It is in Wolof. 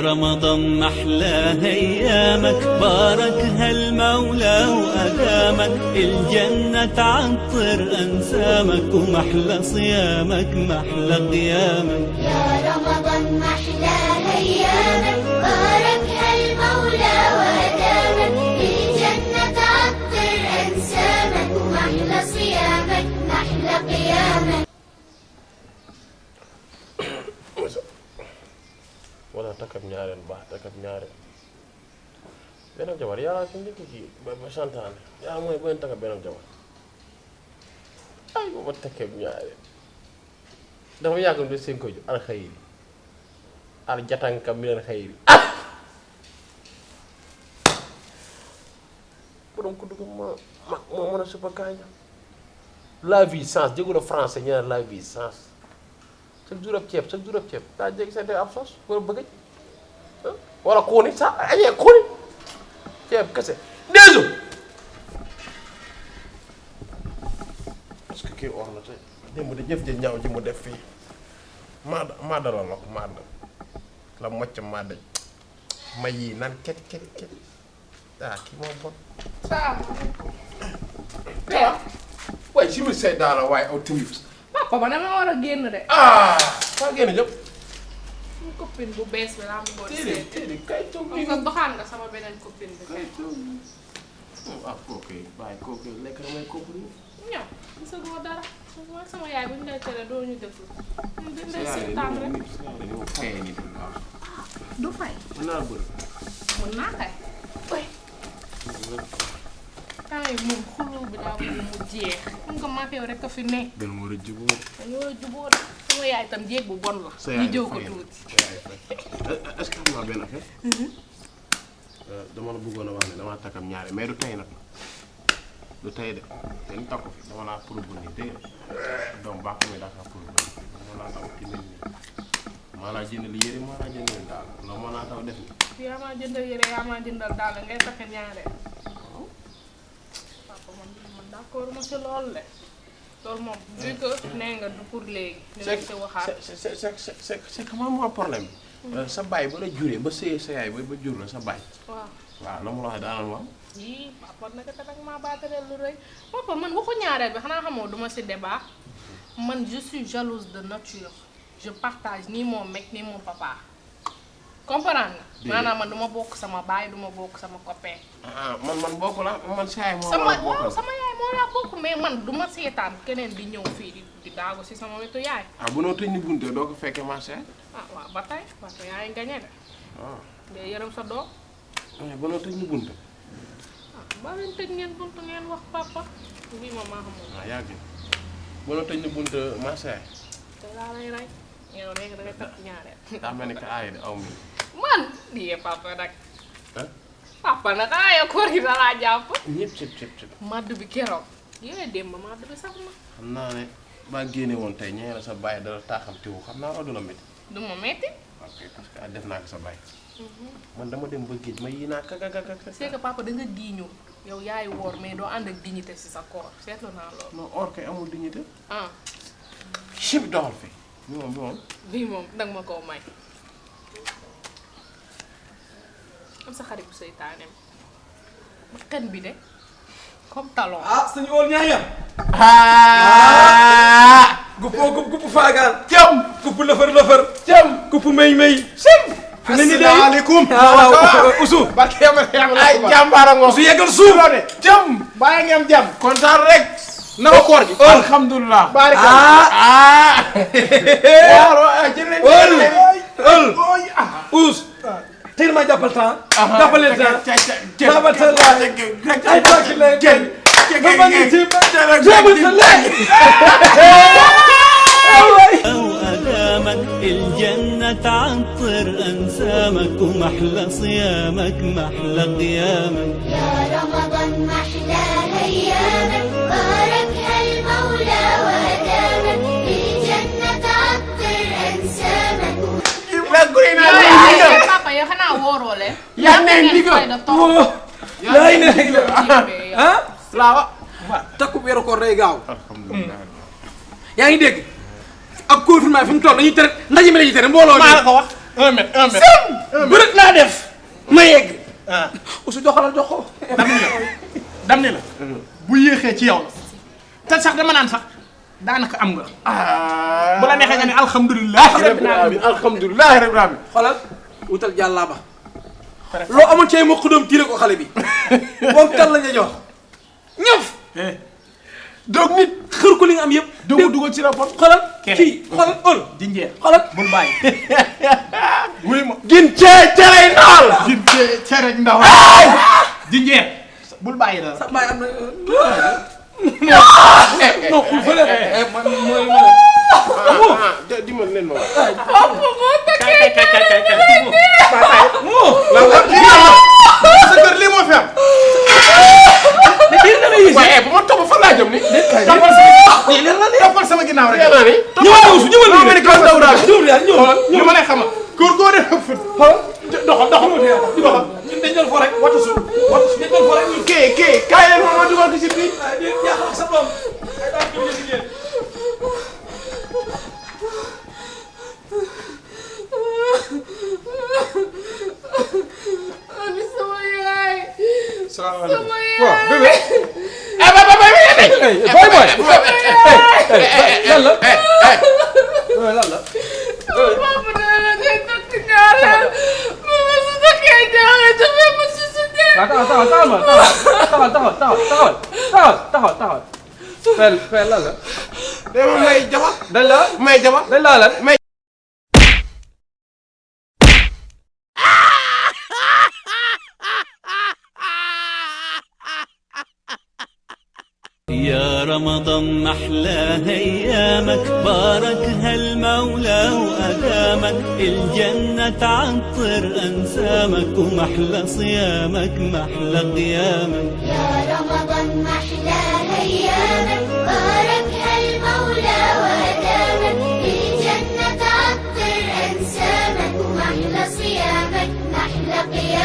رمضان محلى ايامك باركها المولى وادامك الجنة تعطر انسامك ومحلى صيامك محلى قيامك يا رمضان محلى ايامك باركها المولى وادامك الجنة تعطر انسامك ومحلى صيامك محلى قيامك. wala takab ñaareel baax takab ñaareel benn jabar yàlla ki njëkk kii ba santaane yàlla mooy benn takab benn jabar ay ba takab ñaareel dafa yàgg de seen koy al xayri al jatanka mi leen xayri borom ko dugg moo mën a suppa kaaña la vie sens jégul a français ñaar la vie sens chaque jour ab ceeb daa jéggi seen ab sos wala bëggëj wala kuuni sax añee kuuni ceeb kese déesu parce que kii wax na te démb di jëf ji ñaaw ji mu def fii maada la lok maada la mocc maada ma yii naan ket kii moo bon waaye si mu say daala waaye aw tamit papa ba dama war a génn de. faa génn jëm. suñu copine bu bees bi laa bëggoon seet. déedéet kay toog parce que doxaan nga sama beneen copine bi kay. kooku bàyyi kooku lekk na may kooku nii. ñëw gisagoo dara man sama yaay bu ñu lay tere doo ñu def ñu dindee seetaan rek. dañoo fayee nii waaw. du fay. mën naa bëri. mën naa kay. temps yi moom xuloo bi daa bëgg mu jeex. xam nga maa yow rek a fi nekk. dañu war a jubóo. dañu war a jubóo de sama yaay itam jéeg bu bon la. ñu jëw ko tuuti. est-ce que xam naa benn affaire. dama la bëggoon a wax ne damaa takkam ñaari mais du tey nag du tey de te ñu takku fi dama laa prouvé nii dégg nga doom baax na daa kaa prouvé dama laa taw ci nit ñi maa laa jëndal yére maa laa jëndal daal loolu maa laa taw def ni. yaa maa jëndal yére yaa maa jëndal daal ngay takk ñaare. man d'accord ma si loolu de loolu moom vu que nee nga du pour léegi. dinañ si waxaat c'est que moo problème bi. sa baay ba la juree ba sëyee sa yaay ba jur la sa baay. waaw la mu la waxee daanaka waaw. yii papa naka te nag maa baatareel lu rëy papa man waxu ñaareel bi xanaa xamoo duma si débat man je suis jalouse de nature je partage ni mon mec ni mon papa. comprendre nga. maanaam man duma bokk sama baay duma bokk sama copain. man bokk la man sa yaay moo sama yaay moo la bokk mais man duma seetaan keneen di ñëw fii di daagu si sama wetu yaay. bu noo tëj ni bunte doo ko fekkee marché. waaw ba tey parce que yaa ngi gañe de. ngay yërëm sa doom. bu noo tëj ni bunte. ba leen tëj ngeen buntu ngeen wax papa bii ma maa xamul. yaa ngi bu noo tëj ni bunte marché. te laa lay rey yow léegi da ngay takk ñaareel. daa mel ni que aay de aw mi. man lii papa nag. papa nag aywa koor gi da laa jàpp. ñëpp cëp. madd bi keroog. yooyu démb madd bi sax na. xam naa ne maa génne woon tey ñeent la sa bàyyi dala taaxam tiwu xam naa loolu du la métti. du ma metti. ok parce que def naa ko sa bàyyi. man dama dem ba géej ma yii naa kaka. c'est que papa da nga giiñu yow yaay woor mais doo ànd ak dignité si sa koor seetlu naa loolu. non or kay amul dignité. ah. chib doxal fi. bii moom danga ma koo may. am sa xarit bu seytaaneem bakkan bi de comme talon. sëñ Ool ñaaya. gupp faagaan. jëm gupp lëfër. jëm gupp may. asalaamaaleykum. Usu. barke yàlla ay jàmbaara ngoog. Usu yeggal suuf. jëm bàyyi ngeen jàmm. kontaan rek. naka koor gi. alhamdulilah. barke Us. teel ma jàppal temps. jàppale temps. jàppal temps ay tànk leen. وأدامك الجنة تعطر أنسامك ومحلى صيامك محلى قيامك يا رمضان محلى ايامك باركها المولى وادامك الجنة تعطر انسامك. papa yow xanaa wóoroo leen. yaa ngi ndigal lay nekk ah. laawa. takku weeru koor day gaaw. alhamdulilah. yaa ngi dégg ak confinement fi mu toll dañuy tere ndaje mi la ñuy tere mbooloo. maa la ko wax. 1 mètre 1 mètre. bu rek laa def ma yegg. ah Oussou joxalal jox ko. dam ni la bu yéexee ci yow la te sax dama naan sax daanaka am nga. bu la neexee nga ne alhamdulilah. alhamdulilah rabbil alamin. xoolal wutal jàllaaba. loo amoon cay mokk doom tiire ko xale bi. moom kan la ñu jox. ñëf. donc nit xër ko li nga am yëpp. dugal ci rapport. xoolal keneen kii xoolal ol. jinjeer xoolal bul bàyyi. wuy ma. gin cee cere ndaal. gin cere ndaw. jinjeer bul bàyyi dara. sax baay am na. non xul fële. mooy dimbal leen ma waay. sa kër lii moo fi am. waaye bu ma topp fan laa jëm ni. toppal sama ginnaaw rek. ñëwal Oussou ñëwal loo mel ni kaw daw daal. ñëwal li ma lay xamal. góor góor def fët. doxal doxal. dañ doon fo rek wattu su dañ doon fo rek. kii kaay leen ma dugal ko ci biir. jaaxal sa doom ay daal ko jigéen. Ami sama yaay. salaamaaleykum. Sama yaay. boy lan la. lan la. Papa nee na day takk ñaareel. Mama su takkee ñaareel dafay ma si si dee. taxawal. Fel lan la. dama may jabar. dañ la may jabar. dañ laa lan. يا رمضان محلى ايامك بارك هالمولى وادامك الجنة تعطر انسامك ومحلى صيامك محلى قيامك يا رمضان محلى أيامك باركها المولى وأدامك الجنة تعطر أنسامك ومحلى صيامك محلى قيامك